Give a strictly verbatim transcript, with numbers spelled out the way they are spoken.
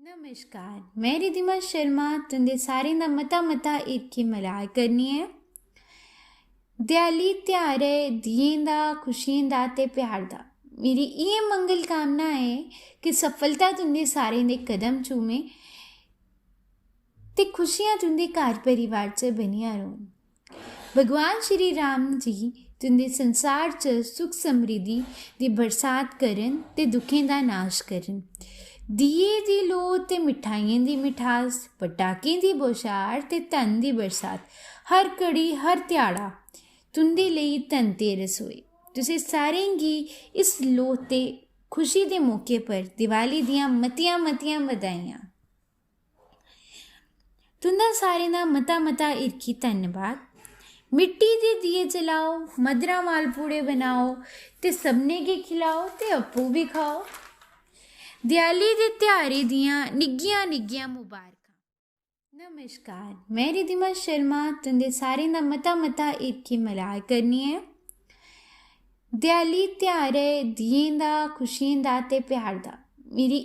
नमस्कार, में रिद्धिमा शर्मा तुं'दे सारें दा मता मता हिरखी मलार करनी ऐ। देआली ध्यार ऐ दियें दा, खुशियें दा ते प्यार दा। मेरी इ'यै मंगल कामना ऐ कि सफलता तुं'दे सारें दे कदम चूमे ते खुशियां तुं'दे घर परिवार च बनियां रौह्न। भगवान श्री राम जी तुं'दे संसार च सुख समृद्धि दी बरसात करन ते दुखें दा नाश करन। दिये दी लो ते मिठाइयें दी मिठास, पटाकें दी बौछार ते धन दी बरसात, हर घड़ी, हर ध्याड़ा तुं'दे लेई धनतेरस होए। तुसें सारें गी इस लो ते खुशी दे मौके पर दिवाली दियां मतियां-मतियां बधाइयां। तुं'दा सारें दा मता-मता हिरखी धन्नबाद। मिट्टी दे दिये जलाओ, मद्धरा मालपूड़े बनाओ ते सभनें गी खिलाओ ते आपूं बी खाओ। देआली दे ध्यारे दियां निग्गियां-निग्गियां मुबारकां। नमस्कार, में रिद्धिमा शर्मा तुं'दे सारें दा मता-मता हिरखी मलार करनी ऐ। देआली ध्यार ऐ दियें दा, खुशियें दा ते प्यार दा। मेरी